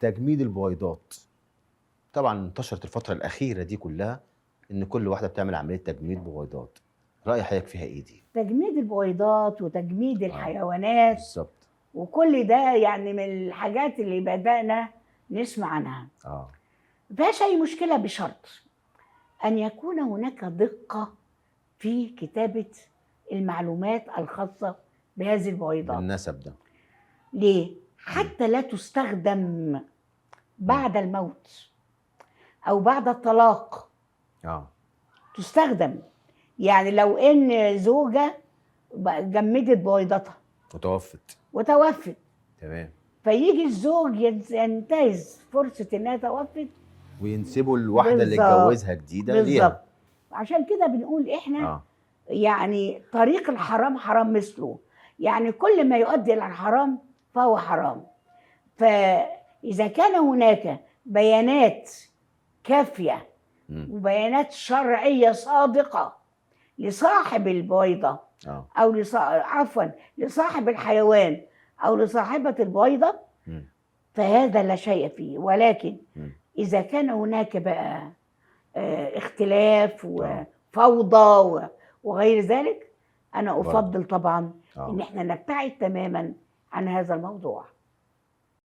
تجميد البويضات. طبعا انتشرت الفترة الاخيرة دي كلها ان كل واحدة بتعمل عملية تجميد بويضات. راي حضرتك فيها ايه دي؟ تجميد البويضات وتجميد الحيوانات. بالظبط. وكل ده يعني من الحاجات اللي بدأنا نسمع عنها. مفيهاش أي مشكلة، بشرط أن يكون هناك دقة في كتابة المعلومات الخاصة بهذه البويضات. بالنسب ده. ليه؟ حتى لا تستخدم بعد الموت أو بعد الطلاق. تستخدم، يعني لو إن زوجة جمدت بويضتها وتوفت. تمام. فيجي الزوج ينتهز فرصة إنها توفت وينسبوا الواحدة اللي اتجوزها جديدة ليها. بالظبط. عشان كده بنقول إحنا يعني طريق الحرام حرام مثله، يعني كل ما يؤدي إلى الحرام فهو حرام. فإذا كان هناك بيانات كافية وبيانات شرعية صادقة لصاحب البويضة أو عفوا لصاحب الحيوان أو لصاحبة البويضة، فهذا لا شيء فيه. ولكن إذا كان هناك بقى اختلاف وفوضى وغير ذلك، أنا أفضل طبعا إن إحنا نبتعد تماما عن هذا الموضوع.